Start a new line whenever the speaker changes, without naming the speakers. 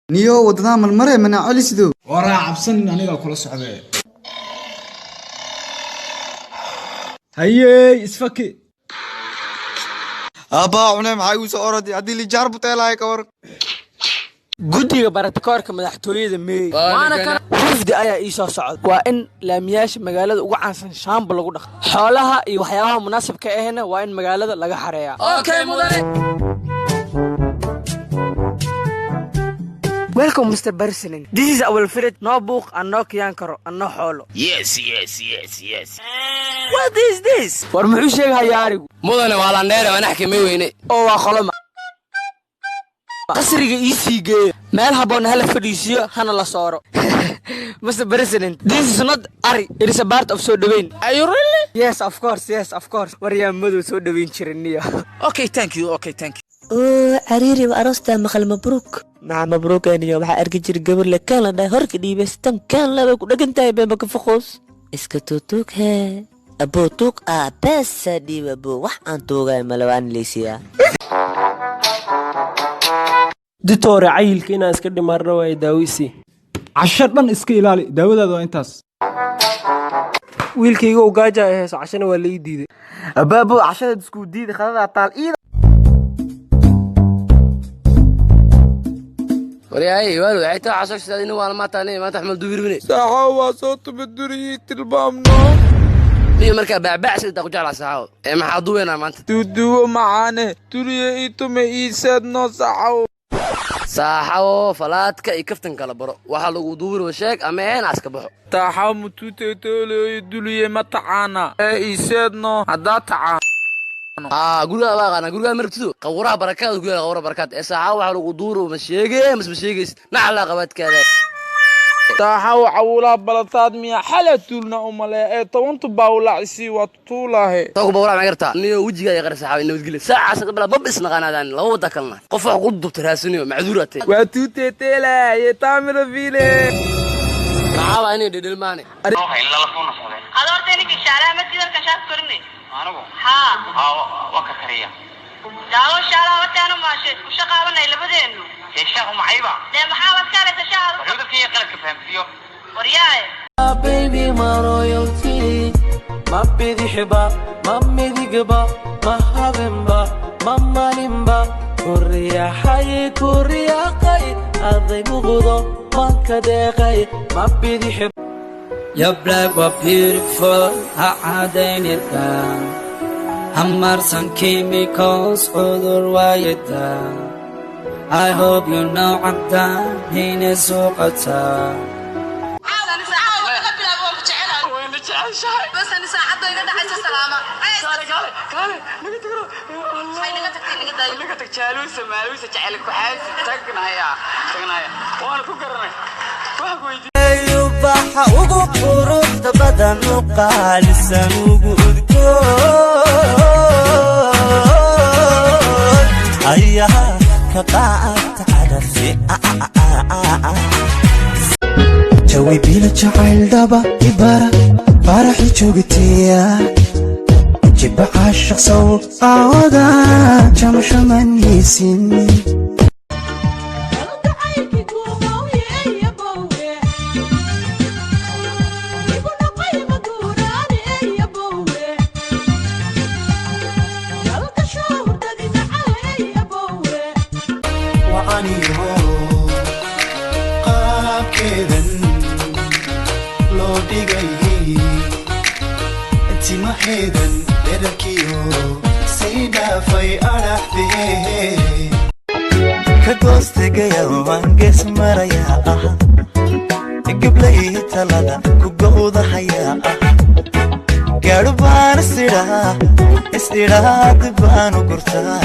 Niyo waddadaa malmare mana celisido.
Waraa cabsanin, anigaa kula socdee. Hayey, isfaki.
Aabbaa cune, maxaa igu soo oradi haddii lijaar buteelahay ka war?
Guddiga baratakoorka madaxtooyada meey waana kan. Wafdi ayaa ii soo socda. Waa in laamiyaasha magaalada ugu caansan shaamba lagu dhaqo. Xoolaha iyo waxyaabaha munaasibka ahna waa in magaalada laga xareeyaa.
Okay, mudane.
Welcome, Mr. President. This is our village. No buuq and no kiyaan karo and no xoolo.
Yes.
What is this? War muxuu sheegayaa arigu?
Mudane, waa landheere, waan xakimay weyne.
Oo waa qoloma? Qasriga ii sii geeyo, meel habboon hala fadhiisiyo, hana la sooro. Mr. President, this is not ari. It is a part of soo dhaweyn.
Are you really?
Yes, of course, yes, of course. War yaa madow soo dhaweyn jirin niyo?
Okay, thank you, okay, thank you.
Oo cariiri wa aroostaa maqal. Mabruuk maca mabruukaniyo. Waxaa arki jira gabar le kaan la dhahay horka dhiibaystan kaan labay ku dhagan tahay beema ka foqoos iska tuutuug hee aboo tuug ah beesa dhiib aboo wax aan tuugay malawaan leysiyaa.
Ditore, cayilka inaan iska dhimaarna waa daawisi.
Casho dhan iska ilaali, daawadaada waa intaas.
Wiilkayga u gaaja ay hayso, cashana waa la ii diiday.
Abaabo, cashada isku diiday, khadadaa taal iida.
Waryahay waalo, waxay taa casho sidaadina waa maanta aniga maanta xamal duwirbine.
Saaxo, waa soo tubaduriyey, tilmaamno.
Niyo markaa baacbac sida ku jeclaa saaxo. Ee maxaa duweynaa maanta?
Duuduwo macaane duriye ii tume ii seedno, saxow.
Saaxo, falaadka iyo kaftan kala baro. Waxa lagu duwiro sheeg ama een aska baxo.
Taaxaw mutuuteetooloyo duliye ma tacaana ee ii seedno haddaa tacaan.
Aa, guriga baa qaana, guriga martido qawraha barakaad ku yaala, qawraha barakaad. Ee saaxo, waxa lagu duwiro ma sheegay mas ma sheegaysid nacla qabaadkaada?
Taaxaw, cawulaa balataad miya xala tuulna umale ee tobantu baawlacisi waa tutuulaahe.
Tagu bawra ma gartaa niyo wajiga ay qarsa xaway nabadgelyo saacaas qabla bab isnaqanaadaan laba wada kalna qof wax ku dubta raasiniyo macduurate.
Waa tuuteeteelaaye taamira fiile.
Maxaa waa inay dhidhilmaane?
Adoorta ninkii shaalaha ma diidan shaas korinay anigu haa
waa ka kariya.
Daawo shaalaha wataanu maashe isku shaqaabanay labadeenu.
Dee shaahu maxayba?
Dee maxaa waad ka halaysa shaaha?
Wuxuu dadka iyo qaladka fahamsiiyo.
Waryaaye.
Baby, my royalty, ma bidixba, ma midigba, ma habeenba, ma maalinba ku riyaxay, ku riyaaqay aday muqdo manka deeqay ma bidix.
Your black was beautiful, ha cadaynida, hamarsan chemicals, cudur waayida. I hope you know caddaan inay suuqataa.
Bas ani saacadda iga dhacaysa salaama. Maxay naga tagtay? Naga daayo.
Naga tag jaaluusa maaluusa jecel ku xaasi tagnaya tagnaya waana ku garanay wax ku weydiin.
Ubaxa ugu quruxda badan u qaalisan ugu udgoon ayaa ka qaata cadafsi.
Jawi bila jacayl dhaba ibara faraxi joogtiya jiba caashaq sow aawada jamashaman haysin.
Wacaniyo qaabkeedan loo dhigayay timaheedan dherarkiyo sii dhaafay adhaxdee.
Ka goostegaya waan gees marayaa ah gablay talada ku gowdahayaa ah gaadho baan isidhaa isidhaa dib baanu gurtaa.